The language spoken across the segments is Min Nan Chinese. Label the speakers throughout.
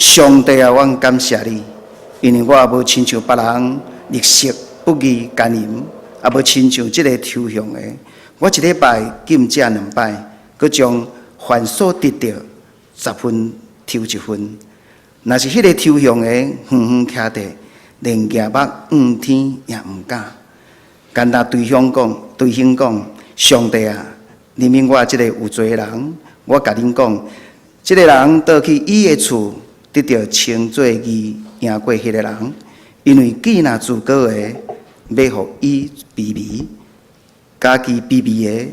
Speaker 1: 上帝啊，阮感謝你，因為我無親像別人逆色不義姦淫，也無親像這個抽象的。我一禮拜禁食兩擺，閣將凡所得著十分抽一分。若是彼個抽象的遠遠徛佇，連舉目向天也毋敢。干焦對鄉講，對兄講：上帝啊，憐憫我這個有罪的人。我共恁講，這個人倒去伊的厝，得著稱做義，贏過彼個人。因為既若自高的，欲予伊卑微；家己卑微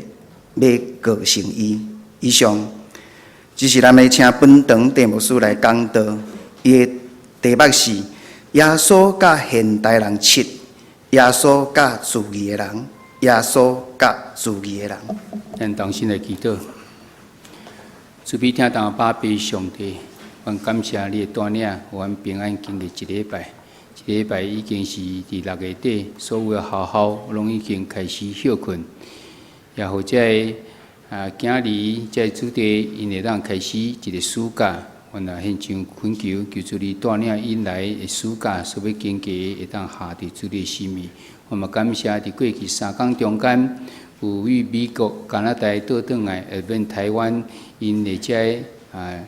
Speaker 1: 的，欲高升伊。以上，這是咱欲請本堂鄭牧師來講道。伊的題目是耶穌佮現代人七，耶穌佮自義的人，耶穌佮自義的人。
Speaker 2: 咱同心來祈禱，慈悲疼痛阿爸上帝，阮感謝你的帶領，予阮平安經過一禮拜。一禮拜已經是佇6月底，所有的學校攏已經開始歇睏，也予這个囝兒這个子弟𪜶會當開始一個暑假。阮也獻上懇求，求主你帶領𪜶來的暑假所欲經過，會當合佇主你的心意。我嘛感謝佇過去3工中間，有與美國、加拿大倒轉來，下免台灣，𪜶的這个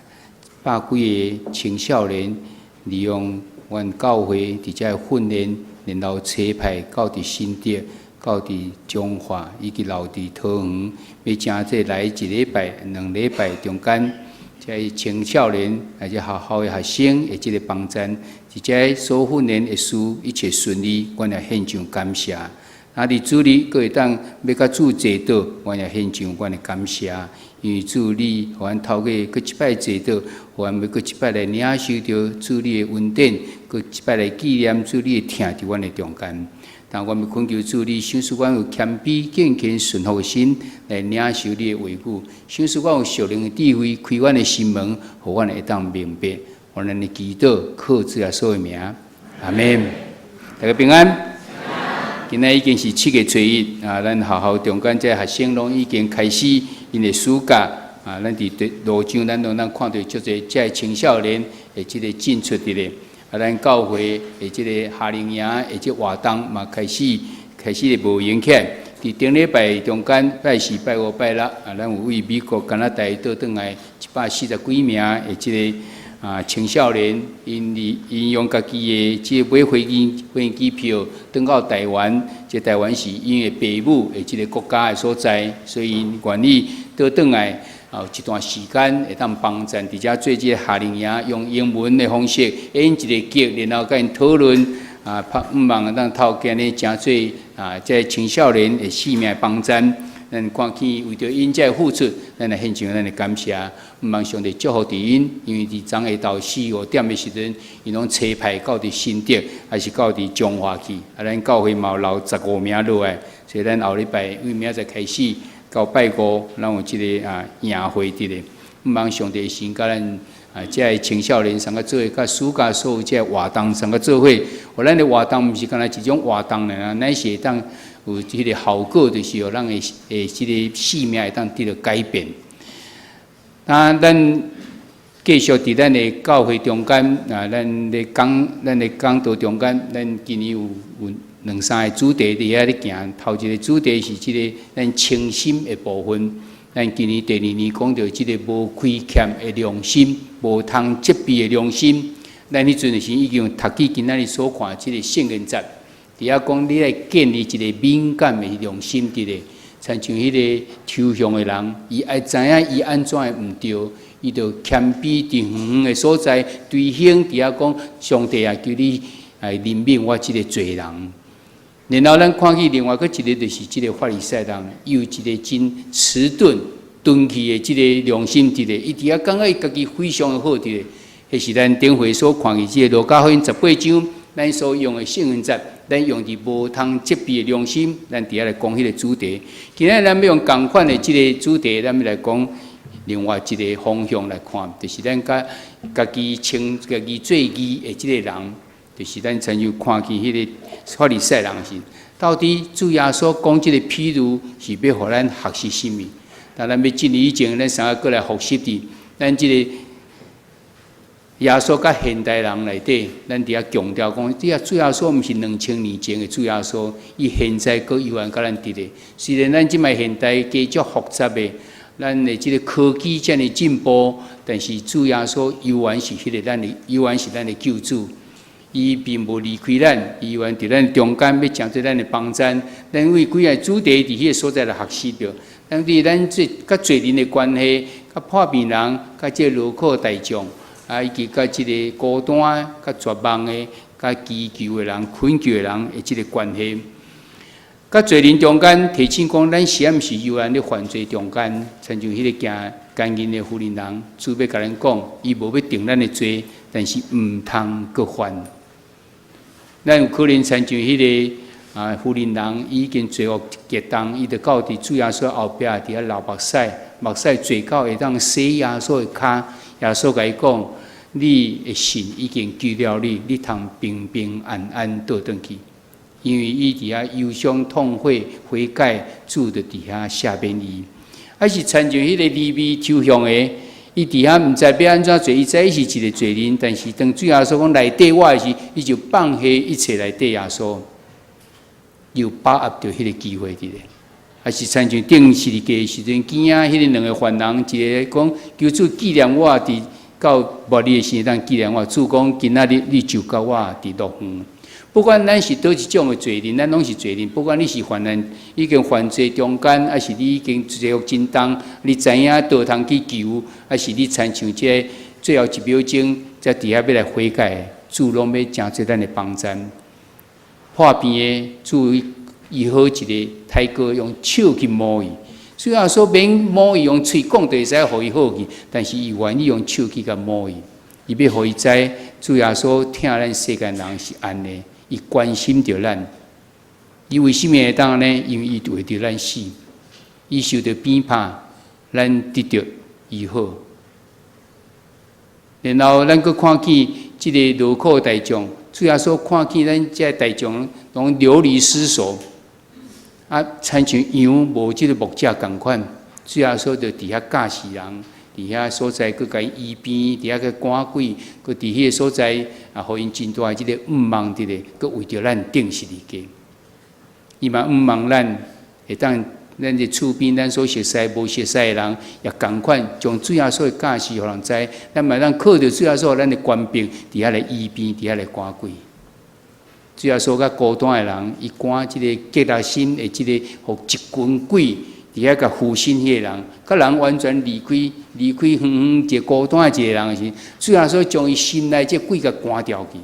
Speaker 2: 百幾个青少年，利用阮教會佇遮訓練，然後差派到佇新竹、到佇彰化，以及留佇桃園，欲誠濟來一禮拜、2禮拜中間，這个青少年或者學校的學生的這个幫贊，佇遮所訓練的事一切順利，阮也獻上感謝。啊！佇主日閣會當欲佮主齊禱，阮也獻上阮的感謝。因為主你予阮透過閣一擺齊禱，予阮欲閣一擺來領受著主你的恩典，閣一擺來紀念主你的疼佇阮的中間。但阮欲懇求主你，賞賜阮有謙卑、敬虔、順服的心來領受你的話語，賞賜阮有屬靈的智慧，開阮的心門，予阮會當明白。阮按呢祈禱，靠主耶穌的名，阿們。大家平安。今仔已經是7月初1啊，咱學校中間這學生攏已經開始𪜶的暑假啊，咱佇路上咱攏通看著足濟這青少年的這个進出佇咧。啊，咱教會的這个夏令營的這活動嘛開始咧無閒起來。佇頂禮拜中間，拜四、拜五、拜六啊，咱有為美國、加拿大倒轉來140幾名的這个青少年，𪜶用家己的這个買飛機票，轉到台灣。這台灣是𪜶的爸母的這个國家的所在，所以𪜶願意倒轉來，有一段時間會當幫贊，佇遮做這个夏令營，用英文的方式，演一个劇，然後佮𪜶討論，盼望會當透過按呢誠濟這個青少年的性命幫贊。咱看見為著𪜶這个付出，咱來獻上咱的感謝。毋望上帝祝福佇𪜶，因為佇昨下晝四五點的時陣，𪜶攏差派到佇新竹，還是到佇彰化去。啊，咱教會嘛有留15名落來，所以咱後禮拜為明仔載開始到拜五，咱有這个營會佇咧。毋望上帝神佮咱這个青少年相佮做伙，佮暑假所有這个活動相佮做伙。予咱的活動毋是干焦一種活動爾，乃是會當有這个效果，就是予人的這个性命會當得著改變。啊，咱繼續佇咱的教會中間啊，咱咧講道中間，咱今年有兩三个主題佇遐咧行。頭一個主題是這个咱清心的部分。咱今年第二年講著這个無虧欠的良心，無通責備的良心。咱彼陣時已經讀起今仔日所看這个聖經節，佇遐講你愛建立一個敏感的良心佇咧，親像彼个抽象的人，伊愛知影伊按怎會毋對，伊就謙卑佇遠遠的所在，捶胸佇遐講：上帝啊，求你來憐憫我這个罪人。然後咱看見另外閣一个就是這个法利賽人，伊有一个真遲鈍、鈍去的這个良心佇咧，伊佇遐感覺伊家己非常的好佇咧。彼是咱頂回所看見這个路加福音18章，咱所用的聖經節，咱用佇無通責備的良心，咱佇遐來講彼个主題。今仔咱欲用仝款的這个主題，咱欲來講另外一个方向來看，就是咱佮家己稱家己做義的這个人，就是咱親像看見彼个法利賽人時，到底主耶穌講這个譬喻是欲予咱學習啥物？但咱欲進入以前，咱先過來複習佇咱這个。耶穌佮現代人內底，咱佇遐強調講，這個主耶穌毋是2000年前的主耶穌，伊現在閣猶原佮咱佇咧。雖然咱這擺現代加足複雜的，咱的這個科技遮爾進步，但是主耶穌猶原是彼個咱的，猶原是咱的救主。伊並無離開咱，伊猶原佇咱中間，欲成做咱的幫贊。咱為幾个主題佇彼个所在來學習著。咱佇咱這佮罪人的關係，佮破病人，佮這個勞苦大眾，啊，以及佮這个孤單、佮絕望的、佮祈求的人、懇求的人的這个關係。佮罪人中間提醒講，咱是毋是猶原咧犯罪中間，親像彼个行姦淫的婦人人，主欲共咱講，伊無欲定咱的罪，但是毋通閣犯。咱有可能親像彼个婦人人，伊已經罪惡極重，伊就到佇主耶穌後壁佇遐流目屎，目屎濟到會當洗耶穌的跤。耶穌共伊講：你的信已經救了你，你通平平安安倒轉去。因為伊佇遐憂傷痛悔悔改，主就佇遐赦免伊。還是親像彼个利未抽象的，伊佇遐毋知欲按怎做，伊知伊是一个罪人，但是當主耶穌講來綴我的時，伊就放下一切來綴耶穌，又把握著彼个機會佇咧。還是親像釘十字架的時陣，見仔彼个兩个犯人，一个講求主紀念我佇到末日的時陣紀念我，主講今仔日你就佮我佇樂園。不管咱是佗一種的罪人，咱攏是罪人。不管你是犯人，已經犯罪中間，還是你已經罪惡真重，你知影倒通去求，還是你親像這個最後一秒鐘，才佇遐欲來悔改，主攏欲成做咱的幫贊。破病的主醫好一个大哥，用手去摸伊。雖然說免摸伊，用喙講就會使予伊好去，但是伊願意用手去共摸伊，伊欲予伊知，主耶穌疼咱世間人是按呢，伊關心著咱。伊為啥物會當按呢？因為伊為著咱死，伊受著鞭拍，咱得著醫好。然後咱閣看見這个勞苦大眾，主耶穌看見咱這个大眾攏流離失所，啊，親像羊無這个牧者仝款，主耶穌就佇遐教示人，佇遐所在閣共伊醫病，佇遐閣趕鬼，閣佇彼个所在啊，予𪜶真大的這个向望佇咧，閣為著咱釘十字架。伊嘛向望咱會當咱的厝邊，咱所熟似、無熟似的人，也仝款將主耶穌的教示予人知。咱嘛當靠著主耶穌，咱的權柄佇遐來醫病，佇遐來趕鬼。主耶穌佮孤單的人，伊趕這个革拉森的這个，予一群鬼佇遐共附身彼个人，佮人完全離開，離開遠遠一个孤單的一个人的時，主耶穌將伊心內這鬼共趕掉去。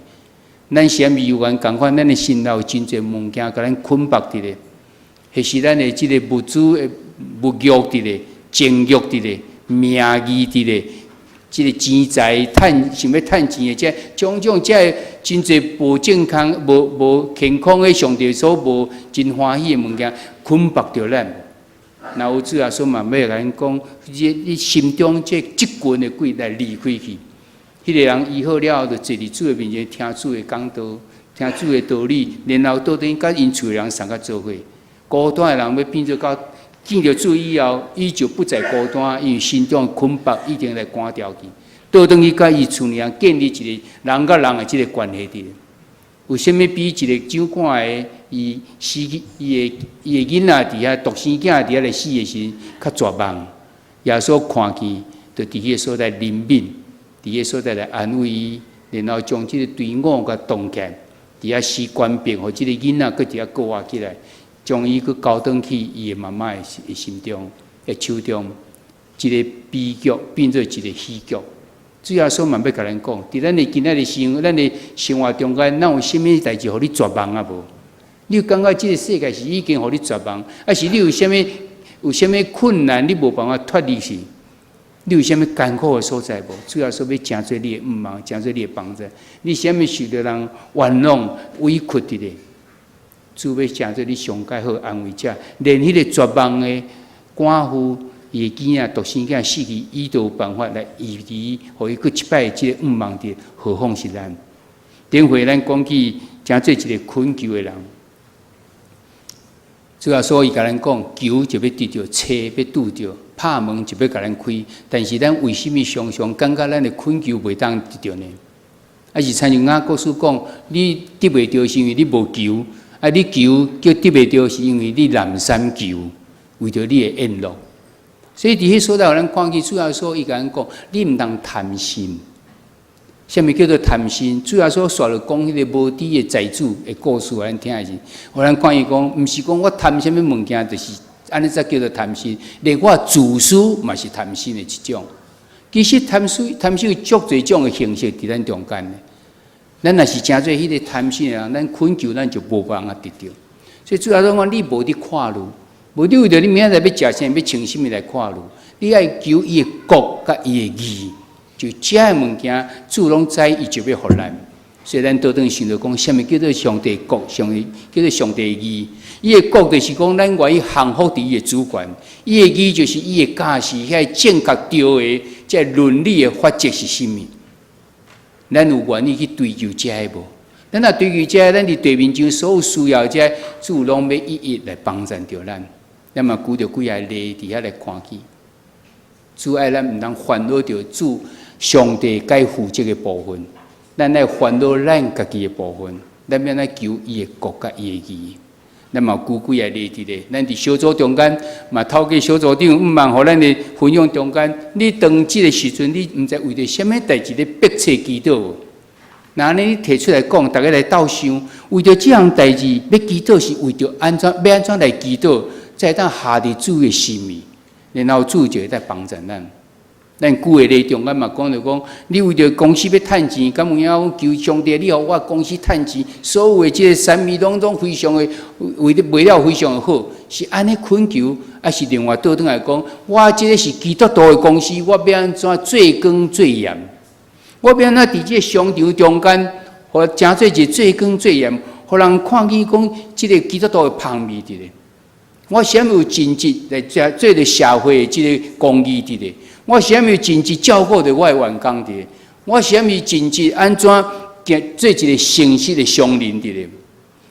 Speaker 2: 咱是毋是猶原仝款？咱的心內有真濟物件，共咱捆縛佇咧，彼是咱的這个物質的物欲佇咧，情欲佇咧，名義佇咧，這个錢財趁想欲趁錢的，這種種這真濟無健康、無健康的上帝所無真歡喜的物件，捆縛著咱。若有主耶穌嘛，欲共咱講，你心中這積群的鬼來離開去。彼个人醫好了後，就坐佇主的面前聽主的講道，聽主的道理，然後倒轉佮𪜶厝的人送較做伙。孤單的人欲變做到見著主以後，伊就不再孤單，因為心中的捆縛已經來趕掉去。倒轉去佮伊厝內人建立一个人佮人的這个關係佇。有啥物比一个掌管的伊死去伊的囡仔佇遐獨生囝佇遐來死的時陣較絕望？耶穌看見，就佇彼个所在憐憫，佇彼个所在來安慰伊，然後將這个隊伍共擋起來，佇遐施權柄，予這个囡仔閣佇遐復活起來，將伊閣交轉去伊的媽媽的心中的手中，一个悲劇變做一个喜劇。主耶穌嘛欲共咱講，佇咱的今仔日生，咱的生活中間，咱有啥物代誌予你絕望啊無？你有感覺這个世界是已經予你絕望，抑是你有啥物困難，你無辦法脫離時？你有啥物艱苦的所在無？主耶穌欲成做你的向望，成做你的幫助。你啥物受著人冤枉委屈佇咧？主欲成做你上蓋好安慰者，連彼个絕望的寡婦，伊的囝仔獨生囝死去，伊都有辦法來醫治，予伊閣一擺這个向望佇，何況是咱？頂回咱講起，成做一个懇求的人。主耶穌伊共咱講，求就欲得著，揣欲拄著。拍門就欲共咱開，但是咱為啥物常常感覺咱的懇求袂當得著呢？抑是親像雅各書講，你得袂著是因為你無求，啊你求叫得袂著是因為你濫貪求，為著你的宴樂。所以佇彼所在，咱看見主耶穌伊共咱講，你毋通貪心。啥物叫做貪心？主耶穌煞落講彼個無知的財主的故事，咱聽的是，予咱看伊講，毋是講我貪啥物物件，就是按呢才叫做貪心。連我自私嘛是貪心的一種。其實貪心，貪心有足濟種的形式佇咱中間的。咱若是成做彼個貪心的人，咱懇求咱就無辦法得著。所以主耶穌講，你無佇看慮，無你為著你明仔載欲食啥，欲穿啥物來看慮，你愛求伊的國佮伊的義。就這个物件，主攏知伊就欲予咱。所以咱倒轉想著講，啥物叫做上帝國？上帝叫做上帝義。伊的國就是講，咱願意降服佇伊的主權。伊的義就是伊的教示，遐正確對的，這倫理的法則是啥物？咱有願意去追求這个無？咱若追求這个，咱佇地面上所有需要這个，主攏欲一一來幫贊著咱。咱嘛舉著幾个例佇遐來看見。主愛咱毋通煩惱著主上帝該負責的部分，咱愛煩惱咱家己的部分，咱欲按怎求伊的國佮伊的義。咱嘛舉幾个例佇咧，咱佇小組中間嘛透過小組長，毋茫予咱的分享中間，你當這个時陣，你毋知為著啥物代誌咧迫切祈禱無？若按呢你提出來講，逐家來鬥想，為著這項代誌欲祈禱是為著按怎欲按怎來祈禱，才會當合佇主的心意，然後主就會當幫助咱。咱舉個例中間嘛講著講，你為著公司欲趁錢，敢有影求上帝，你予我公司趁錢，所有的這个產品攏總非常的為得賣了非常的好，是按呢懇求，抑是另外倒轉來講，我這個是基督徒的公司，我欲按怎做工做鹽？我欲按怎佇這个商場中間，予成做一个做工做鹽，予人看見講這个基督徒的芳味佇咧。我啥物有盡職來做做著社會的這个公義佇咧？我啥物盡職照顧著我的員工佇咧？我啥物盡職按怎做一個誠實的商人佇咧？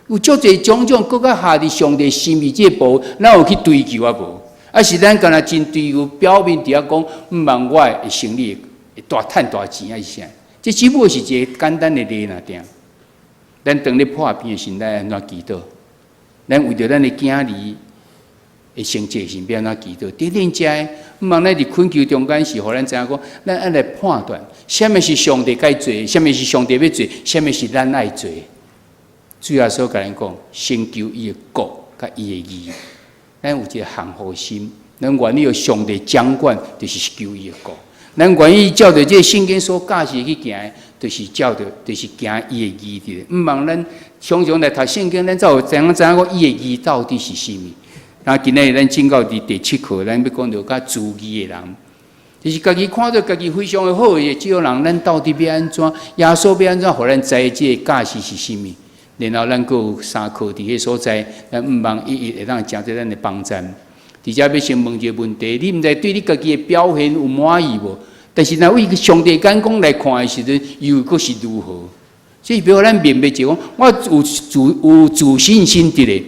Speaker 2: 有足濟種種，閣較合佇上帝心意這个部分，咱有去追求抑無？抑是咱干焦真追求表面佇遐講，毋茫我的生意會大趁大錢抑是啥？這只不過是一個簡單的例爾定。咱當咧破病的時，咱按怎祈禱？咱為著咱的囝兒的成績是欲按怎祈禱？等等遮个，毋茫咱佇懇求中間是予咱知影講，咱愛來判斷，啥物是上帝該做，啥物是上帝欲做，啥物是咱愛做。主耶穌共咱講，先求伊的國佮伊的義，咱有一个降服心，咱願意予上帝掌管，就是求伊的國。咱願意照著這个聖經所教示去行，就是照著，就是行伊的義佇咧。毋茫咱常常來讀聖經，咱才有知影知影講伊的義到底是啥物。那今仔日咱進到佇第七課，咱欲講著較自義的人，就是家己看著家己非常的好的這種人，咱到底欲按怎？耶穌欲按怎？予咱知這個教示是啥物？然後咱閣有三課佇彼所在，咱毋茫一一會當成做咱的幫贊。佇遮欲先問一个問題：你毋知對你家己的表現有滿意無？但是若為上帝眼光來看的時陣，又閣是如何？所以，欲予咱明白就講，我有自信心佇咧。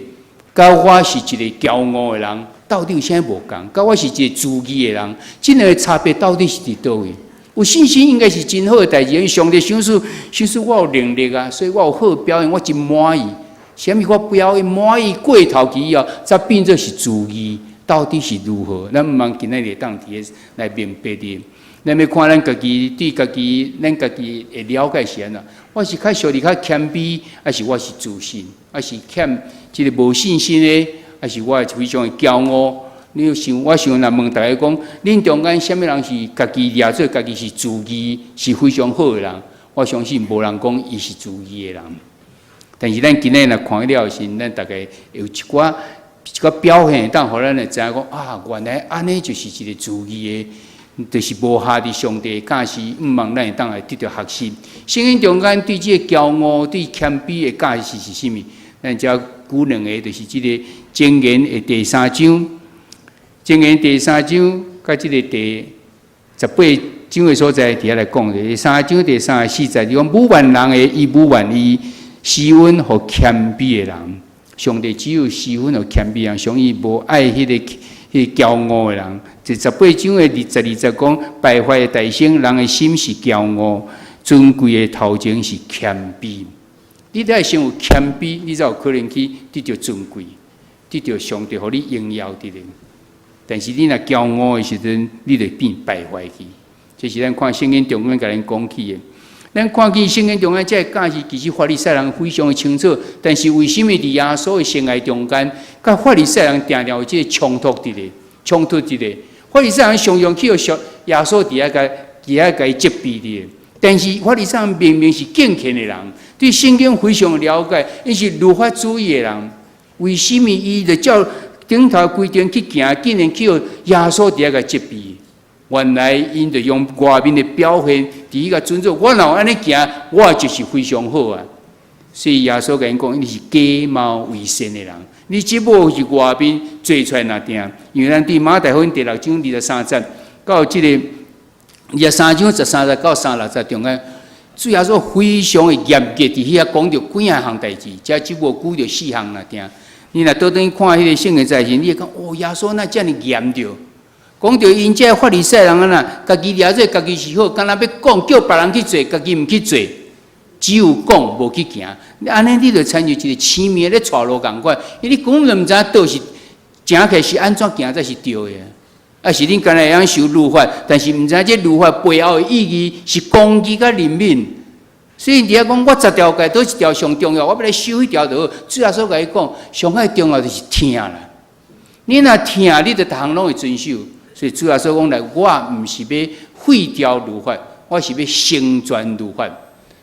Speaker 2: 佮我是一个驕傲的人，到底有啥無仝？佮我是一个自義的人，這兩个差別到底是佇佗位？有信心應該是真好的代誌，因為上帝賞賜賞賜我有能力啊，所以我有好表現，我真滿意。啥物我表現滿意過頭去以後，才變做是自義，到底是如何？咱毋茫今仔日會當佇咧來明白的。咱欲看咱家己對家己，咱家己的了解是按怎？我是較屬於較謙卑，抑是我是自信，抑是欠這个無信心的，抑是我非常的驕傲？你有想，我想若問逐家講，恁中間啥物人是家己掠做家己是自義，是非常好的人？我相信無人講伊是自義的人。但是咱今仔日若看了時，咱逐家有一寡表現，當予咱會知影講啊，原來按呢就是一個自義的。就是無合佇上帝教示，毋茫咱會當來得著學習。聖經中間對這個驕傲、對謙卑的教示是啥物？咱遮舉兩个，就是這个箴言的第三章，箴言第三章佮這个第18章的所在，佇遐來講，第三章第34節，就講侮慢人的，伊侮慢伊，施恩予謙卑的人。上帝只有施恩予謙卑人，所以無愛彼个驕傲的人。第18章的22節講，敗壞的大聲，人的心是驕傲，尊貴的頭前是謙卑。你得先有謙卑，你才有可能去得著尊貴，得著上帝予你榮耀佇咧。但是你若驕傲的時陣，你就變敗壞去。這是咱看聖經中間共咱講起的。咱看見聖經中間這个教示，其實法利賽人非常的清楚，但是為啥物佇耶穌的生涯中間，佮法利賽人定定有這个衝突佇咧？衝突佇咧。法利賽人常常去予耶穌佇遐共伊責備佇咧。但是法利賽人明明是敬虔的人，對聖經非常了解，𪜶是律法主義的人，為啥物伊就照頂頭規定去行，竟然去予耶穌佇遐共責備？原來𪜶就用外面的表現，佇彼個尊重。我若有按呢行，我就是非常好啊。所以耶穌共𪜶講，你是假冒為善的人，你只不過是外面做出來爾定。因為咱佇馬太福音第六章二十三節到這个23章13節到36節中間，主耶穌非常的嚴格，佇遐講著幾仔項代誌，這只不過舉著四項爾定。你若倒轉去看彼个聖經在時，你會講哦，耶穌哪遮爾嚴著？講著𪜶這法利賽人按怎，家己掠做家己是好，敢若欲講叫別人去做，家己毋去做，只有講無去行。按呢你就親像一個痴迷咧帶路仝款，因為你根本毋知影佗是行起來是按怎行才是對的。啊是恁敢若會曉守律法，但是毋知這律法背後的意義是公義佮憐憫。所以佇遐講，我十條誡佗一條上重要，我欲來守彼條就好。主耶穌共伊講，上愛重要就是疼啦。你若疼，你就逐項攏會遵守。所以主耶穌講來，我毋是欲廢掉律法，我是欲成全律法。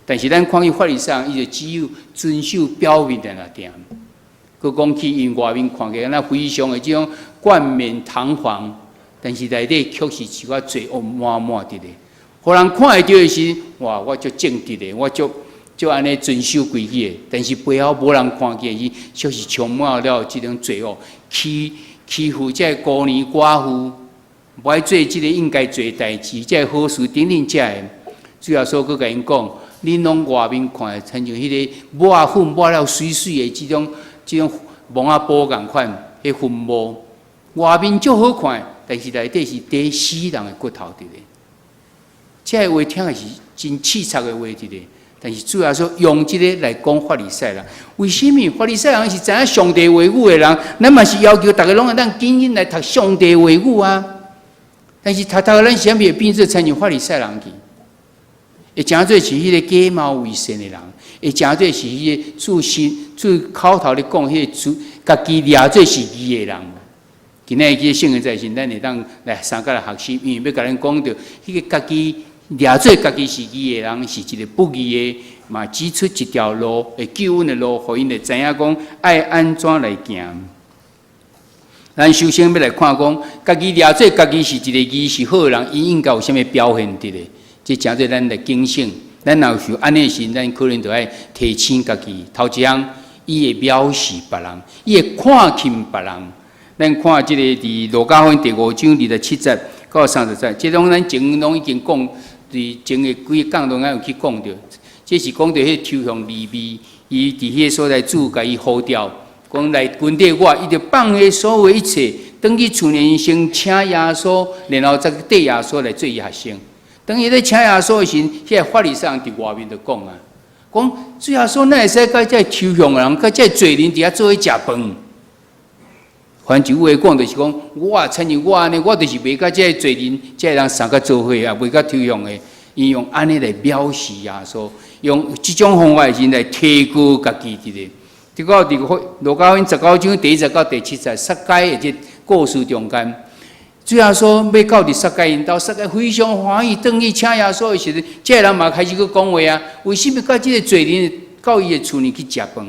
Speaker 2: 但是咱看見法利賽人，伊就只有遵守表面的爾定。閣講起𪜶外面看起來，若非常的這種冠冕堂皇，但是內底卻是一寡罪惡滿滿佇咧。予人看會著的是，哇！我足正直的，我足足按呢遵守規矩的。但是背後無人看見伊，卻是充滿了這種罪惡，欺負這个孤兒寡婦，無愛做這个應該做的代誌，這个好事等等這个。主耶穌閣共𪜶講，恁攏外面看，親像彼个抹粉抹了媠媠的這種墓仔布仝款，彼墳墓外面足好看，但是內底是佇死人的骨頭佇咧。這个話聽的是真淒慘的話佇咧，但是主耶穌用這个來講法利賽人，為啥物？法利賽人是知影上帝話語的人，咱嘛是要求逐个攏會當緊緊來讀上帝話語啊。但是讀讀，咱啥物會變做親像法利賽人去？會成做是彼个假冒為善的人，會成做是彼個自信、自口頭咧講彼个主，家己掠做是義的人。今仔日這個聖經在時，咱會當來相共來學習，因為欲共咱講著彼个家己掠做家己是義的人，是一個不義的，嘛指出一條路，會救恩的路，予𪜶會知影講愛按怎來行。咱首先欲來看講，家己掠做家己是一個義是好的人，伊應該有啥物表現佇咧？這成做咱來警醒。咱若有想按呢時，咱可能就愛提醒家己。頭一項，伊會藐視別人，伊會看輕別人。咱看這个佇路加福音第五章27節到30節，這攏咱前攏已經講，佇前的幾講攏有去講著。這是講著彼個抽象利未，伊佇彼個所在主共伊呼召，講來跟綴我，伊就放下所有一切，轉去厝內先請耶穌，然後再綴耶穌來做伊學生。當伊咧請耶穌的時陣，彼個法利賽人佇外面就講啊，講主耶穌哪會使佮這個抽象的人，佮這個罪人佇遐做伙食飯？反正話講就是講，我親像我按呢，我就是袂佮這個罪人、這個人相佮做伙啊，袂佮抽象的。伊用按呢來藐視耶穌，用這種方法時來提高家己佇咧。這個佇路加福音19章第1節到第7節，撒該的這故事中間，主耶穌欲到佇撒該𪜶兜，撒該非常歡喜，轉去請耶穌的時陣，這個人嘛開始閣講話啊，為啥物佮這個罪人到伊的厝裡去食飯？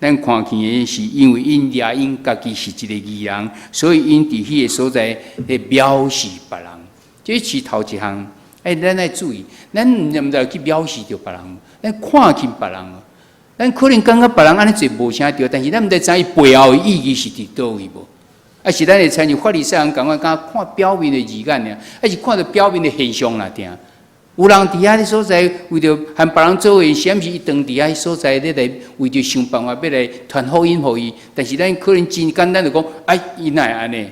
Speaker 2: 咱看見的是，因為𪜶掠𪜶家己是一個義人，所以𪜶佇彼個所在咧藐視別人。這是頭一項。欸，咱愛注意，咱毋知去藐視著別人，咱看輕別人。咱可能感覺別人按呢做無啥對，但是咱毋知伊背後的意義是佇佗位無？啊是咱會親像法利賽人仝款，敢若看表面的字眼爾，啊是看著表面的現象爾定。有人佇遐个所在，為著和別人做伙，是毋是伊當佇遐所在咧來為著想辦法欲來傳福音予伊？但是咱可能真簡單就講，哎，伊哪會按呢？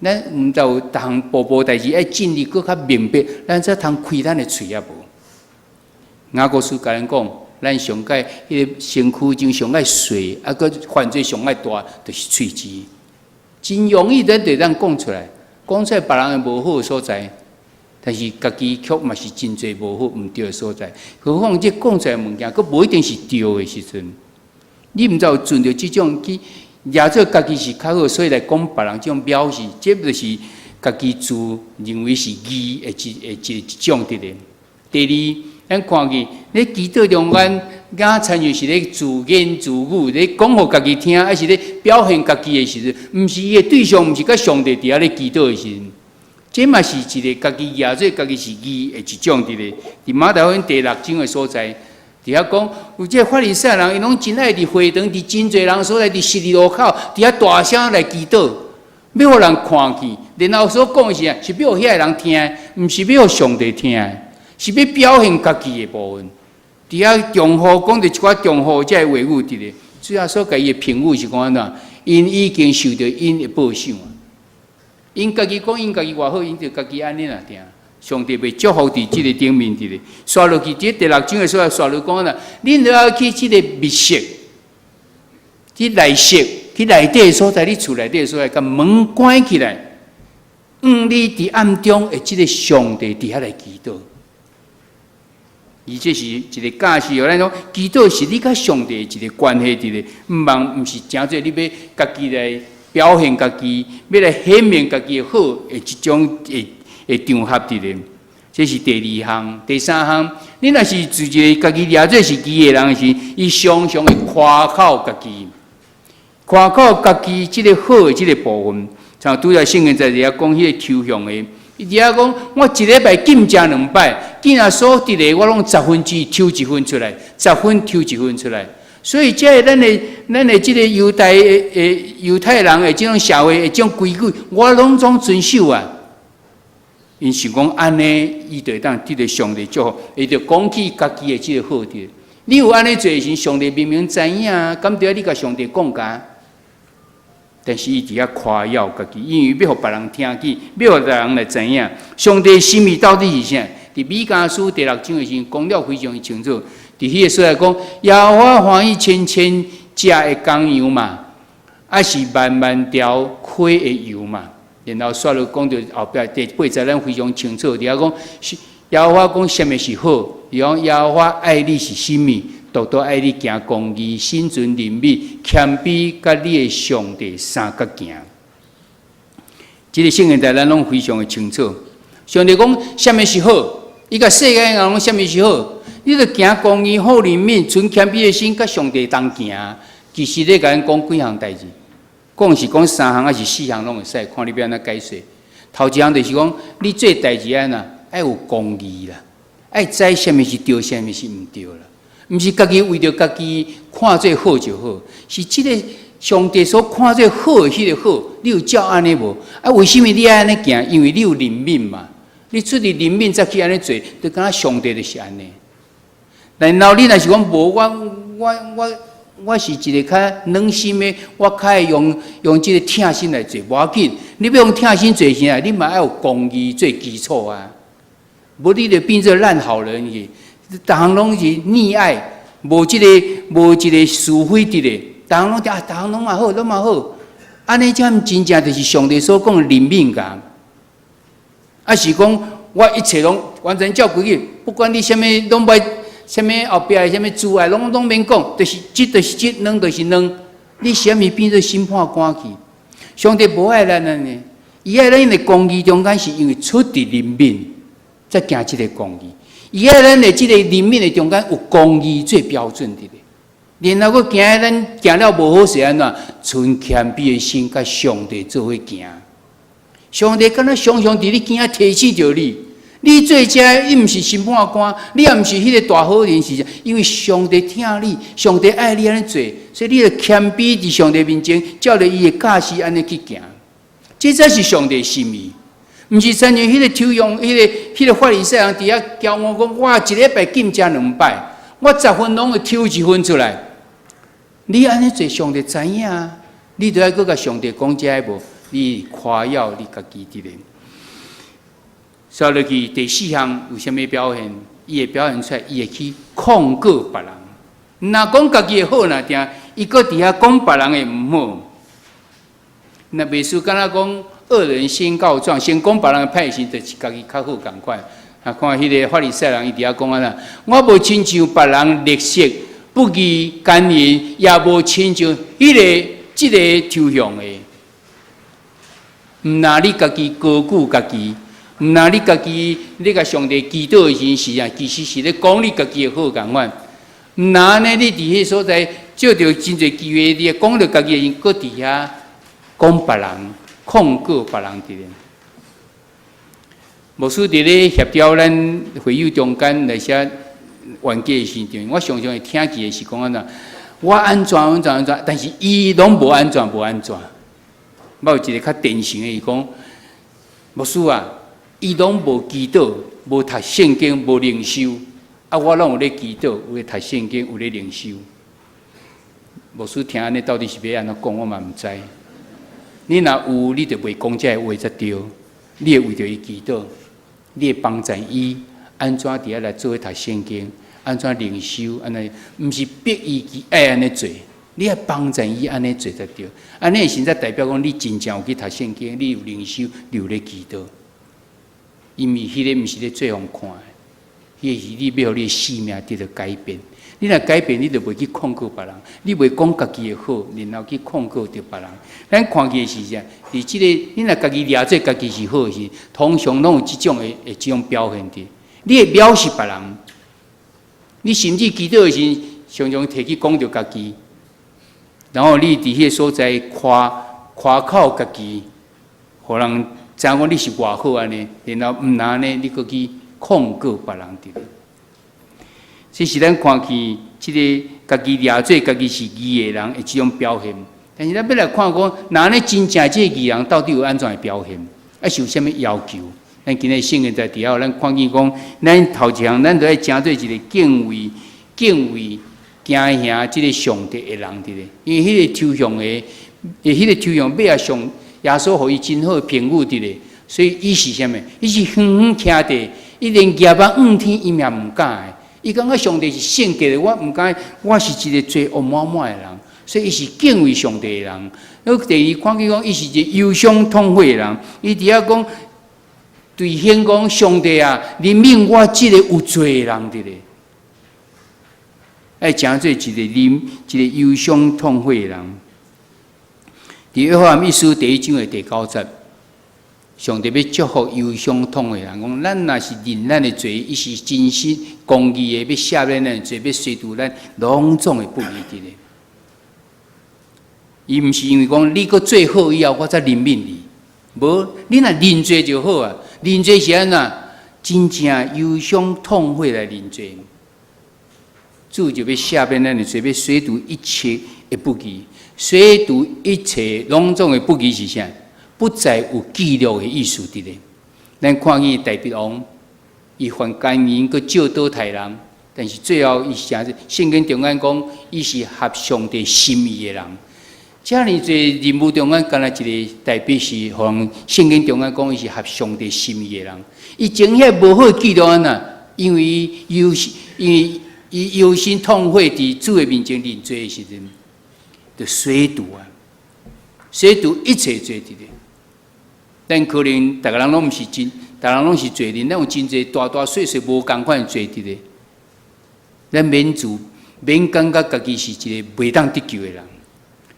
Speaker 2: 咱毋知有逐項步步代誌愛進入閣較明白，咱才通開咱的喙仔無。雅各書共咱講，咱上蓋彼個身軀中上愛細，啊，閣犯罪上愛大，就是喙舌。真容易咱就當講出來，講出來別人的無好所在，但是家己卻嘛是真濟無好毋對的所在。何況這講出來的物件，閣無一定是對的時陣，你毋知有存著這種去掠做家己是較好，所以來講別人這種表示，這就是家己自認為是義的一種佇咧。第二，咱看見咧祈禱中間，敢親像是咧自言自語，咧講予家己聽，抑是咧表現家己的時陣，毋是伊的對象，毋是佮上帝佇遐咧祈禱的時陣，這嘛是一個家己掠做家己是義的一種佇咧。佇馬太福音第六章的所在，佇遐講，有這個法利賽人，𪜶攏真愛佇會堂，佇真濟人所在，佇十字路口，佇遐大聲來祈禱，欲予人看見。然後所講的是啥？是欲予遐個人聽，毋是欲予上帝聽，是欲表現家己的部分。佇遐重複講著一寡重複這个話語佇咧，主耶穌共伊的評語是講按怎？𪜶已經受著𪜶的報賞啊！𪜶家己講，𪜶家己偌好，𪜶就家己按呢爾定。上帝袂祝福佇這個頂面佇咧。煞落去，佇第六章的所在，煞落講啦，恁著愛去這個密室，去內室，去內底的所在，你厝內底的所在，共門關起來，向你佇暗中的這個上帝佇遐來祈禱。伊這是一個教示，予咱講祈禱是你佮上帝的一個關係佇咧，毋茫毋是誠做你欲家己來表現家己，欲來顯明家己的好的這種的場合佇咧。這是第二項，第三項，你若是做一個家己掠做是義的人時，伊常常會誇口家己，誇口家己這個好的這個部分。像拄才聖經在遐講彼個抽象的，伊佇遐講，我一禮拜禁食兩擺，既然所得的我攏十分之一抽一分出來，十分抽一分出來。所以，這個咱的這個猶太人的這種社會的這種規矩，我攏總遵守啊。𪜶想講按呢，伊就會當得著上帝祝福，伊就講起家己的這個好處。你有按呢做時，上帝明明知影，敢著愛你共上帝講共？但是伊佇遐誇耀家己，因為欲予別人聽見，欲予別人來知影，上帝心意到底是啥？佇彌迦書第六章的時陣，講了非常清楚。佇彼個所在講，耶和華歡喜千千隻的公羊嘛，抑是萬萬條溪的羊嘛？然後煞落講著後壁第八節，咱非常清楚。佇遐講，耶和華講啥物是好？伊講耶和華愛你是啥物？獨獨愛你行公義、心存憐憫、謙卑，佮你的上帝相佮行。這個聖經在咱攏非常的清楚。上帝講啥物是好？伊共世間人講啥物是好？你著行公義、好憐憫、存謙卑的心，佮上帝同行。其實咧，共咱講幾項代誌，講是講三項抑是四項攏會使，看你欲按怎解釋。頭一項就是講，你做代誌按怎，愛有公義啦，愛知啥物是對，啥物是毋對啦。毋是家己為著家己看做好就好，是這個上帝所看做好的彼個好，你有照按呢無？啊，為啥物你愛按呢行？因為你有憐憫嘛。你出自憐憫才去按呢做，就敢若上帝就是按呢。然後你若是講無，我是一個較軟心的，我較會用這個疼心來做，無要緊。你欲用疼心做啥？你嘛愛有公義做基礎啊。無你就變做爛好人去，逐項攏是溺愛，無這個是非佇咧，逐項攏啊，逐項攏嘛好，攏嘛好。按呢才真正就是上帝所講的憐憫共。啊是講我一切攏完全照規矩，不管你啥物攏欲啥物後壁的啥物阻礙，攏免講，就是這就是這，軟就是軟。你啥物變做審判官去？上帝無愛咱按呢，伊愛咱的公義中間是因為出自憐憫，才行這個公義。伊愛咱的這個憐憫的中間有公義做標準佇咧，然後閣行咱行了無好勢按怎？存謙卑的心，佮上帝做伙行。上帝敢若常常佇你邊仔提醒著你，你做這個，你毋是審判官，你也毋是彼個大好人，是啥？因為上帝疼你，上帝愛你按呢做，所以你著謙卑佇上帝面前，照著伊的教示按呢去行，這才是上帝心意。毋是親像彼個抽象、彼個法利賽人佇遐驕傲講，我一禮拜禁食兩擺，我十分攏會抽一分出來。你按呢做，上帝知影，你著愛閣共上帝講這個無？你誇耀你家己佇咧。煞落去第四項有啥物表現？伊會表現出來，伊會去控告別人。若講家己的好，若定伊閣佇遐講別人的毋好。若袂輸敢若講惡人先告狀，先講別人的歹時，就是家己較好仝款。啊，看彼个法利賽人伊佇遐講按怎，我無親像別人leg色不義姦淫，也無親像彼个這个抽象的。毋若你家己高舉家己，毋若你家己你共上帝祈禱的時陣啊，其實是咧講你家己的好仝款。毋若按呢，你佇彼个所在借著真濟機會，你講著家己的時，閣佇遐講別人，控告別人佇咧。牧師佇咧協調咱會友中間來寫冤家的時陣，我常常會聽見的是講按怎，我按怎按怎按怎，但是伊攏無按怎無按怎。我有一個較典型的，伊講，牧師啊，伊攏無祈禱，無讀聖經，無靈修，啊，我攏有咧祈禱，有咧讀聖經，有咧靈修。牧師聽按呢，到底是欲按怎講，我嘛毋知。你若有，你就袂講這个話才對。你會為著伊祈禱，你會幫助伊按怎佇遐來做讀聖經，按怎靈修，按呢，毋是逼伊去愛按呢做，你愛幫助伊按呢做才對。按呢時才代表講你真正有去讀聖經，你有靈修，你有咧祈禱。因為彼个毋是咧做予人看的，彼個是你欲予你的生命得著改變。你若改變，你就袂去控告別人，你袂講家己的好，然後去控告著別人。咱看見的是啥？佇這個，你若家己掠做家己是好的時，通常攏有這種的的這種表現佇。你會藐視別人，你甚至祈禱的時，常常提去講著家己，然後你佇彼个所在誇誇口家己，予人知影講你是偌好按呢，然後毋若按呢，你閣去控告別人佇咧。這是咱看見這个家己掠做家己是義的人的這種表現。但是咱欲來看講，若按呢真正這個義人到底有按怎的表現，抑是有啥物要求？咱今日聖經在佇遐，咱看見講，咱頭一項，咱著愛成做一個敬畏、敬畏、驚嚇這个上帝的人佇咧。因為彼個抽象的，彼個抽象尾仔上耶穌予伊真好的評語佇咧，所以伊是啥物？伊是遠遠徛佇，伊連舉目向天伊也毋敢的。伊感覺上帝是聖潔的，我毋敢，我是一個罪惡滿滿的人，所以伊是敬畏上帝的人。第二，看見講伊是一個憂傷痛悔的人，伊佇遐講，對天講上帝啊，憐憫我這個有罪的人佇咧，愛成做一個憐，一個憂傷痛悔的人。佇約翰一書第一章的第九節，上帝欲祝福憂傷痛悔的人，講咱若是認咱的罪，伊是真實公義的，欲赦免咱的罪，欲洗除咱攏總的不義佇咧。伊毋是因為講你閣做好以後，我才憐憫你，無，你若認罪就好啊。認罪是按怎？真正憂傷痛悔來認罪，主就欲赦免咱的罪，欲洗除一切的不義，洗除一切攏總的不義是啥？不再有記錄的意思佇咧。咱看見大衛王，伊犯姦淫，閣借刀刣人，但是最後伊是啥？聖經中間講，伊是合上帝心意的人。遮爾濟人物中間，敢若一個大衛是，予人聖經中間講，伊是合上帝心意的人。伊前遐無好記錄按怎？因為伊憂，因為伊憂心痛悔佇主的面前認罪的時陣，就洗除啊，洗除一切罪佇咧。咱可能逐个人攏毋是真，逐个人攏是罪人，咱有真濟大大細細無仝款的罪佇咧。咱免自免感覺家己是一個袂當得救的人。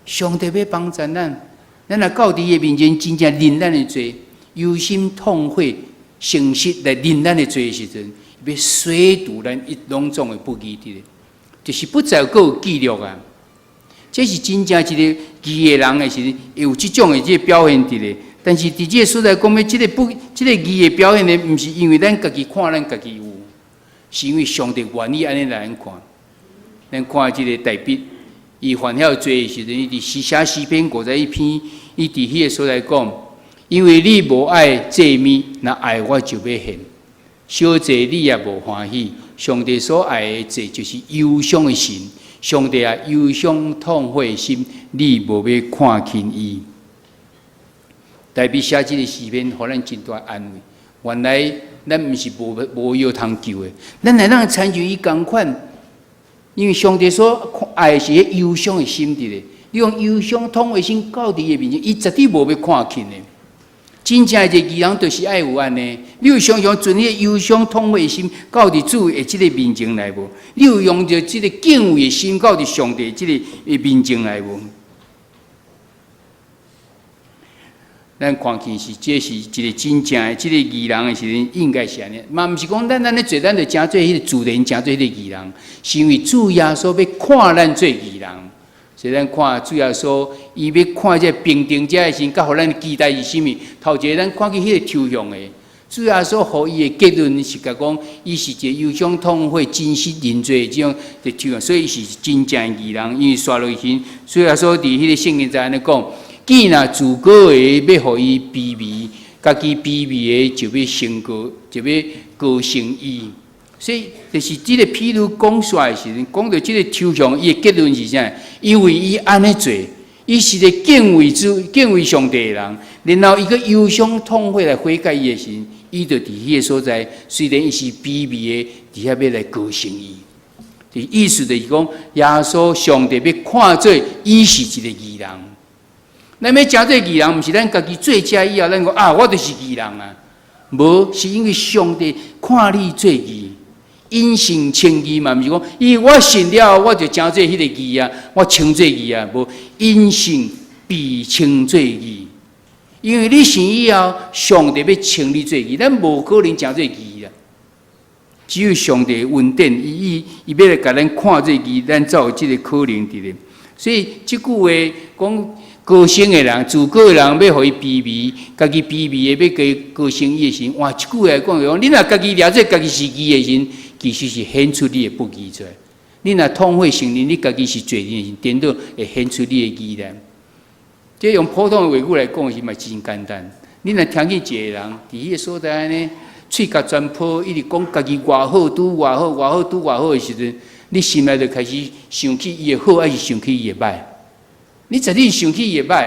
Speaker 2: 上帝欲幫助咱，咱若到佇伊面前真正認咱的罪，憂心痛悔、誠實來認咱的罪的時陣，欲洗除咱一攏總的不義佇咧，就是不再閣有記錄啊！這是真正一個義的人的時陣，會有這種的這個表現佇咧。但是佇這個所在講欲這个不，這个義的表現呢，毋是因為咱家己看咱家己有，是因為上帝願意按呢來咱看。咱看這个大衛，伊犯了罪的時陣，伊佇詩寫詩篇51篇，伊佇彼个所在講：因為你無愛祭物，若愛我就欲獻。燒祭你也無歡喜。上帝所愛的祭就是憂傷的心。上帝啊，憂傷痛悔的心，你無欲看輕伊。大衛寫這个詩篇，予咱真大安慰。原來咱毋是無藥通救的，咱會當親像伊仝款，因為上帝所愛的是彼憂傷的心佇咧。你用憂傷痛悔的心到佇伊面前，伊絕對無欲看輕的。真正的一个義人就是愛有按呢。你有常常存彼個憂傷痛悔的心到佇主的這个面前來無？你有用著這个敬畏的心到佇上帝這个面前來無？咱看見是，這是一个真正的這个義人的時陣，應該是按呢。嘛毋是講咱按呢做，咱就成做彼个自然，成做彼个義人，是因為主耶穌欲看咱做義人。所以咱看主耶穌，伊欲看這个平定者的時陣，佮予咱期待是啥物？頭一个咱看見彼个抽象的，主耶穌予伊的結論是共講，伊是一个憂傷痛悔、真實認罪的這種的抽象，所以伊是真正的義人。因為煞落去，主耶穌佇彼個聖經在按呢講。既若自高的欲予伊卑微，家己卑微的就欲升高，就欲高升伊。所以就是這个譬喻講出來的時陣，講著這个抽象，伊的結論是啥？因為伊按呢做，伊是個敬畏主、敬畏上帝的人，然後伊閣憂傷痛悔來悔改伊的時陣，伊就佇彼个所在，雖然伊是卑微的，佇遐欲來高升伊。意思就是講，耶穌上帝欲看做伊是一个義人。咱欲成做義人，毋是咱家己做遮以後，咱講啊，我就是義人啊。無，是因為上帝看你做義，因信稱義嘛，毋是講，因為我信了，我就成做彼个義啊，我稱做義啊。無，因信被稱做義，因為你信以後，上帝欲稱你做義，咱無可能成做義啦。只有上帝恩典，伊欲來共咱看做義，咱才有這个可能佇咧。所以這句話講。高升的人，自高的人欲予伊卑微，家己卑微的欲高升伊的時，換一句話來講，講你若家己掠做家己是義的時，其實是顯出你的不義出來。你若痛悔承認你家己是罪人的時，顛倒會顯出你的義來。這用普通的話語來講是嘛真簡單。你若聽見一个人佇彼个所在按呢，喙角全破，一直講家己偌好，拄偌好，偌好，拄偌好的時陣，你心內就開始想起伊的好，抑是想起伊的歹？你絕對想起伊的歹，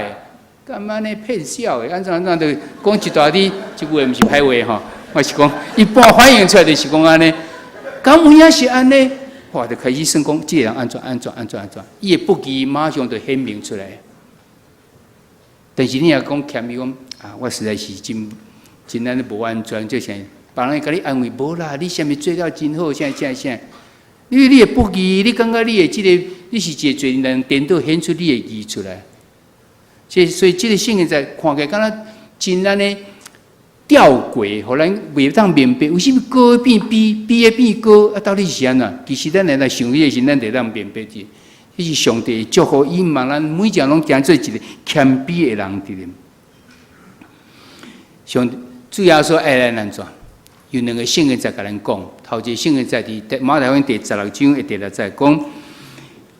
Speaker 2: 幹嘛呢？騙笑的，按怎按怎就講一大堆，這句話毋是歹話吼。我是講一般反映出來就是講按呢，敢有影是按呢？哇，就開始算講，這个人按怎按怎按怎按怎，伊的不義馬上就顯明出來。但是你若講謙虛講啊，我實在是真真按呢無安全，這啥？別人會共你安慰，無啦，你啥物做了真好，啥啥啥。因為你的不義，你感覺你的這个你是一个罪人，顛倒顯出你的義出來。這所以這个聖經在看起來敢若真按呢吊詭，予咱袂當明白，為啥物高變卑，卑的變高？啊，到底是按怎？其實咱來來想彼个時，咱就當明白者。彼是上帝祝福，伊望咱每一个人攏成做一个謙卑的人佇咧。上主耶穌愛咱按怎？有兩个聖經在共咱講，頭一个聖經在佇馬太福音第十六章的第六節講，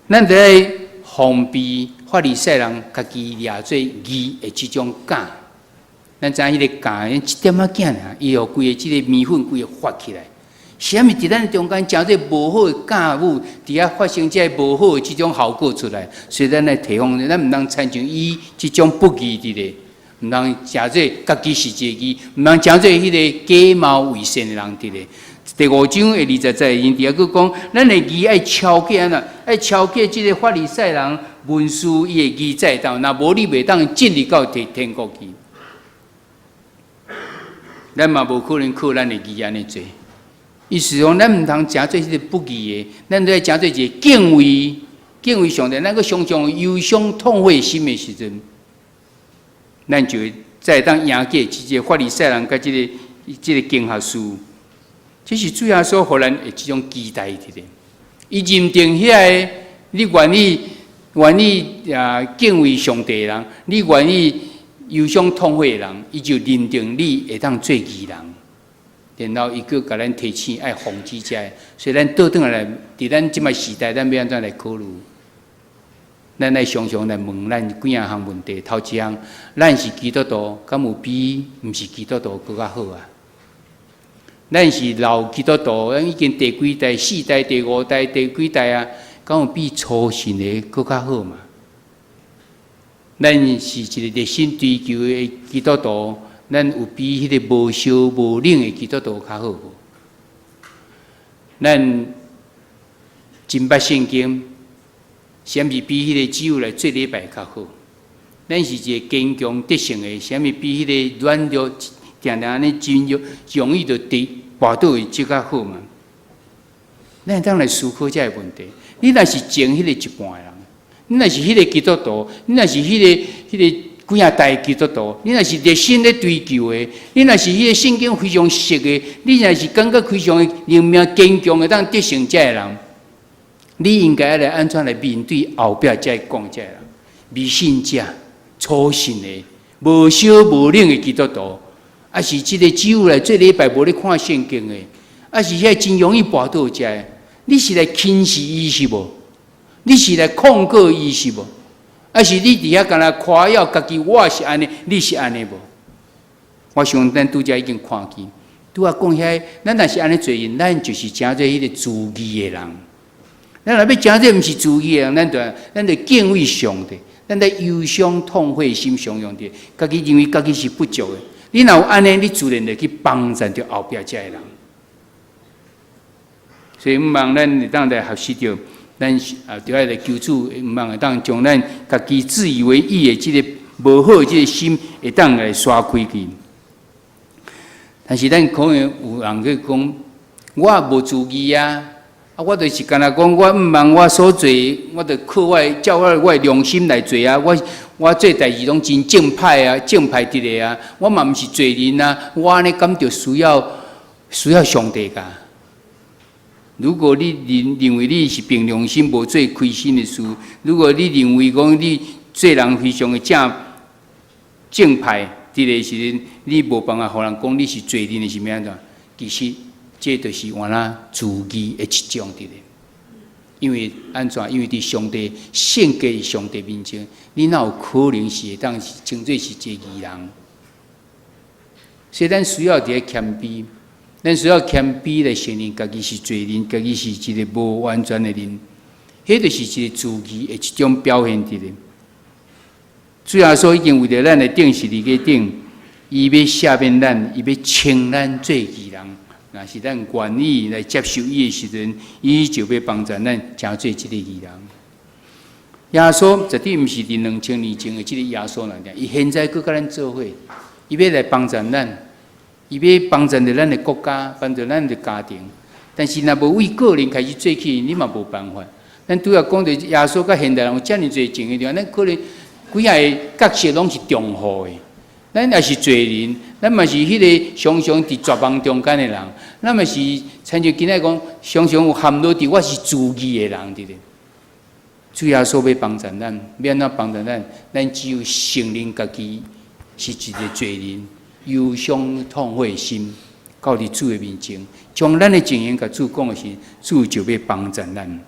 Speaker 2: 咱得愛防備法利賽人家己掠做義的這種酵。咱知影彼个酵，一點仔囝爾，伊予規个這个麵粉規个發起來。是啥物佇咱中間成做無好的酵母，佇遐發生這个無好的這種效果出來。所以咱來提防，咱毋通親像伊這種不義佇咧。毋通成做家己是一个義，毋通成做彼个假冒為善的人佇咧。第五章的20節，𪜶佇遐閣講，咱的義愛超過按怎？愛超過這个法利賽人文士伊的義才會當，若無你袂當進入到天國去。咱嘛無可能靠咱的義按呢做。意思講，咱毋通成做彼个不義的，咱都愛成做一个敬畏上帝，咱閣常常憂傷痛悔心的時陣。咱就會才會當贏過這個法利賽人佮這个經學士，這是主耶穌予咱的這種期待佇咧。伊認定遐个，你願意啊敬畏上帝的人，你願意憂傷痛悔的人，伊就認定你會當做義人。然後伊閣共咱提醒愛防止這个，所以咱倒轉來，佇咱這擺時代，咱欲按怎來考慮？咱愛常常來問咱幾仔項問題。頭一項，咱是基督徒，敢有比毋是基督徒閣較好啊？咱是老基督徒，咱已經第幾代、四代、第五代、第幾代啊？敢有比初信的閣較好嘛？咱是一個熱心追求的基督徒，咱有比彼個無燒無冷的基督徒較好無？咱真捌聖經，是毋是比彼個只有來做禮拜較好？咱是一個堅強得勝的，是毋是比彼個軟弱、定定按呢真容易就跌跋倒的這較好嘛？咱會當來思考這個問題。你若是前彼個一半的人，你若是彼個基督徒，你若是彼個幾仔代基督徒，你若是熱心咧追求的，你若是彼個聖經非常熟的，你若是感覺非常靈命堅強會當得勝這个人，你應該來按怎來面對後壁這講這个人？迷信者、粗信的、無燒無冷的基督徒，抑是這個只有來做禮拜無咧看聖經的，抑是遐真容易跋倒這个？你是來輕視伊是無？你是來控告伊是無？抑是你佇遐干焦誇耀家己？我是按呢，你是按呢無？我想咱拄才已經看見，拄仔講遐，咱若是按呢做人，咱就是成做彼個自義的人。咱若欲成做毋是自義的人，咱就敬畏上帝，咱咧憂傷痛悔心常用的，家己認為家己是不足的。你若有按呢，你自然會去幫贊著後壁這个人。所以毋望咱會當來學習著，咱啊，著愛來求主，毋望會當將咱家己自以為義的這个無好的這个心，會當來刷開去。但是咱可能有人去講，我無自義啊，啊，我就是干焦講，我毋望我所做，我就靠我照我的良心來做啊，我做代誌攏真正派啊，正派佇咧啊，我嘛毋是罪人啊，我按呢敢著需要上帝㗎？如果你認為你是憑良心無做虧心的事，如果你認為講你做人非常的正正派，佇个時陣你無辦法予人講你是罪人的是欲按怎？其實這就是原來自義的一種佇咧。因為按怎？因為佇上帝聖潔上帝面前，你哪有可能是會當是稱做是一個義人？所以咱需要佇咧謙卑。咱需要謙卑來承認家己是罪人，家己是一個無完全的人，彼就是一個自義的一種表現佇咧。主耶穌已經為著咱來釘十字架頂，伊欲赦免咱，伊欲稱咱做義人。若是咱願意來接受伊的時陣，伊就欲幫助咱成做這個義人。耶穌絕對毋是佇2000年前的這个耶穌爾爾，伊現在閣佮咱做伙，伊欲來幫助咱。伊欲幫助著咱的國家，幫助咱的家庭，但是若無為個人開始做起，你嘛無辦法。咱拄仔講著耶穌佮現代人有遮爾濟仝的地方，咱可能幾仔个角色攏是重複的。咱也是罪人，咱嘛是彼个常常佇絕望中間的人，咱嘛是親像今仔講，常常有陷落佇我是自義的人佇咧。主耶穌欲幫助咱，欲按怎幫助咱？咱只有承認家己是一个罪人。憂傷痛悔心，到佇主的面前，將咱的情形共主講的時，主就欲幫助咱。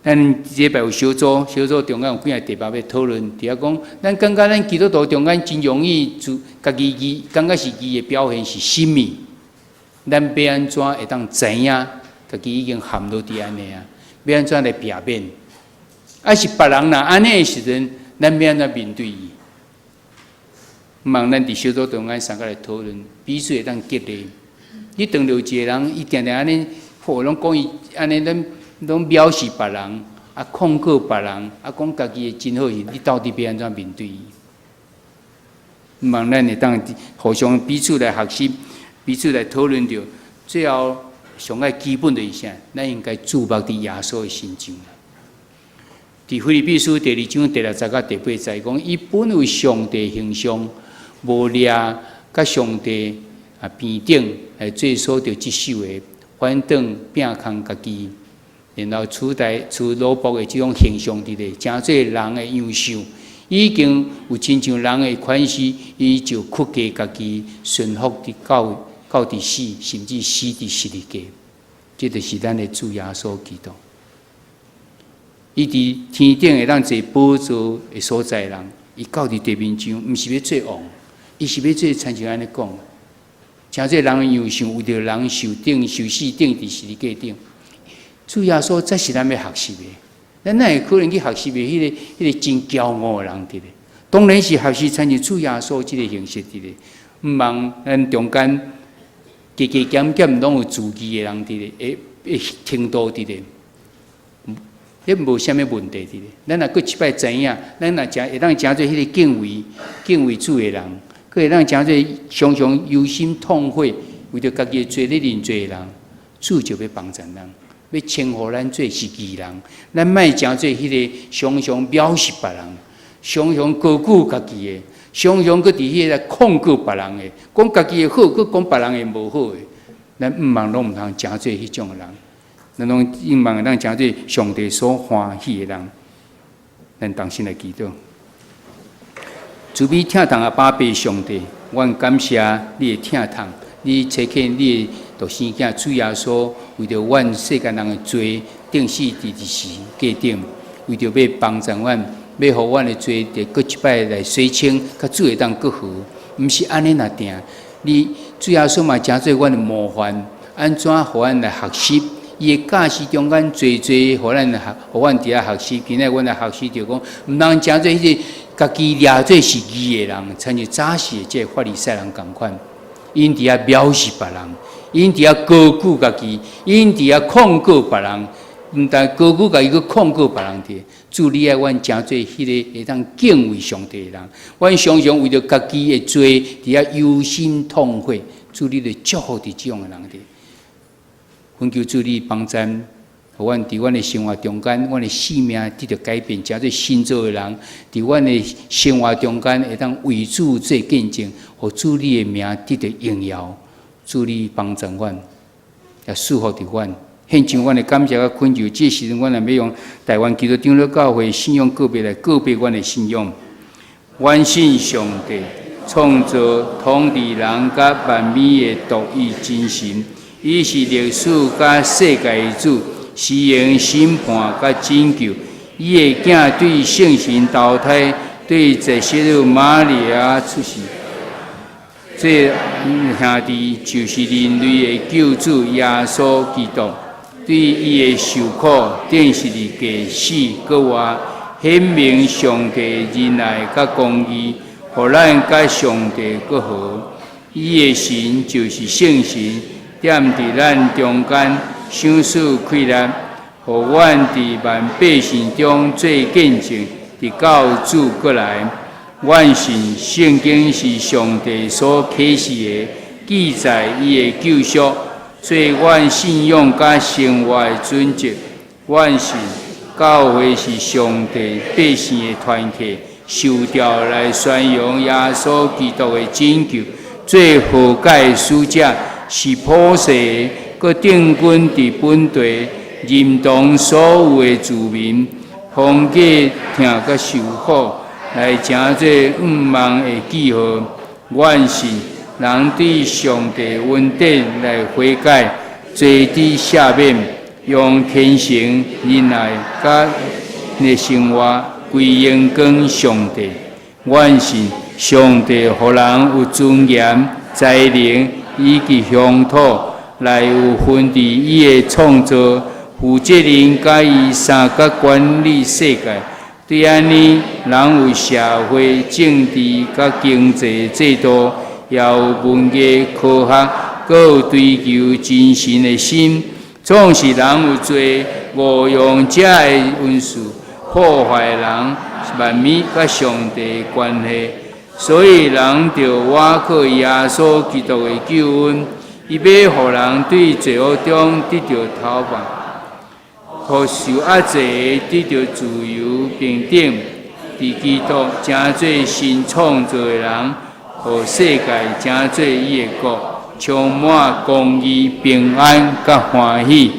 Speaker 2: 咱這禮拜有小組，小組中間有幾个題目欲討論，佇遐講，咱感覺咱基督徒中間真容易自家己義，感覺是義的表現是啥物？咱欲按怎會當知影家己已經陷落佇按呢啊？欲按怎來避免？抑是別人若按呢的時陣，咱欲按怎面對伊？望咱佇小組中間三個來討論，彼此會當激勵。你當著一個人，伊定定按呢，話攏講伊按呢，攏攏藐視別人，啊控告別人，啊講家己的真好時，你到底欲按怎面對伊？望咱會當互相彼此來學習，彼此來討論著，最後上愛基本就是啥？咱應該注目佇耶穌的身上。佇腓立比書第二章第六節佮第八節講，伊本為上帝形象，無掠佮上帝啊平等來做所著執守的，反轉摒空家己，然後取代取奴僕的這種形象佇咧，成做人的樣式，已經有親像人的款式，伊就屈低家己，順服佇到佇死，甚至死佇十字架。這就是咱的主耶穌基督。伊佇天頂會當坐寶座的所在人，伊到佇地面上，毋是欲做王。伊是欲做親像按呢講，成做人的樣式，為著人受釘受死釘佇十字架頂。主耶穌這是咱欲學習的。咱哪會可能去學習的彼個真驕傲的人佇咧？當然是學習親像主耶穌這個形式佇咧。毋茫咱中間加加減減攏有自義的人佇咧，會程度佇咧，彼無啥物問題佇咧。咱若閣一擺知影，咱若誠會當成做彼個敬畏主的人，閣會當成做常常憂心痛悔，為著家己的罪咧認罪的人，主就欲幫贊咱，欲稱呼咱做是義人。咱莫成做彼個常常藐視別人，常常高舉家己的，常常閣佇彼個來控告別人的，講家己的好，閣講別人的無好的。咱毋茫攏毋通成做彼種的人，咱攏應望會當成做上帝所歡喜的人。咱同心來祈禱，慈悲疼痛阿爸父上帝，阮感謝你的疼痛，你差遣你的獨生囝主耶穌，為著阮世間人的罪，釘死佇十字架頂，為著欲幫助阮，欲予阮的罪，得閣一擺來洗清，佮主會當閣和。毋是按呢爾定，你主耶穌嘛成做阮的模範，按怎予阮來學習？伊的教示中間濟濟，予咱學，予阮佇遐學習。今仔阮來學習著講，毋通成做彼個家己掠做是義的人，親像早時的這個法利賽人仝款，𪜶佇遐藐視別人，𪜶佇遐高舉家己，𪜶佇遐控告別人，毋但高舉家己，閣控告別人佇。主，你愛阮成做彼個會當敬畏上帝的人，阮常常為著家己的罪佇遐憂心痛悔。主，你就祝福佇這種的人佇。懇求主你幫贊，予阮佇阮的生活中間，阮的生命得著改變，成做新造的人。佇阮的生活中間，會當為主做見證，予主你的名得著榮耀。主你幫贊阮，也賜福佇阮。獻上阮的感謝佮懇求，這時陣，阮若欲用台灣基督長老教會信仰告白來告白阮的信仰。阮信上帝，創造統治人佮萬物的獨一真神，伊是歷史佮世界的主，施行審判佮拯救。伊的囝對聖神投胎，對濟西路瑪利亞出世。這兄弟就是人類的救主耶穌基督。對伊的受苦，釘十字架死，閣活，顯明上帝仁愛佮公義，予咱佮上帝閣和。伊的神就是聖神，踮佇咱中間，賞賜氣力，予阮佇萬百姓中做見證，直到主閣來。阮信聖經是上帝所啟示的，記載伊的救贖，做阮信仰佮生活的準則。阮信教會是上帝百姓的團體，受召來宣揚耶穌基督的拯救，做和解使者，是普世的，閣定根佇本地，認同所有的住民，風過疼佮受苦，來成做向望的記號。阮信人對上帝恩典來悔改，罪得赦免，用虔誠仁愛佮的生活歸榮光上帝。阮信上帝予人有尊嚴、才能以及鄉土來有份佇伊的創造，負責任佮伊相佮管理世界。對按呢，人有社會、政治佮經濟制度，也有文藝、科學，閣有追求真神的心。總是人有罪誤用這的恩賜，破壞人萬物佮上帝的關係，所以人著倚靠耶穌基督的救恩，伊欲予人對罪惡中得著逃脫，予受壓制的得著自由平等，佇基督成做新創造的人，予世界成做伊的國，充滿公義、平安佮歡喜。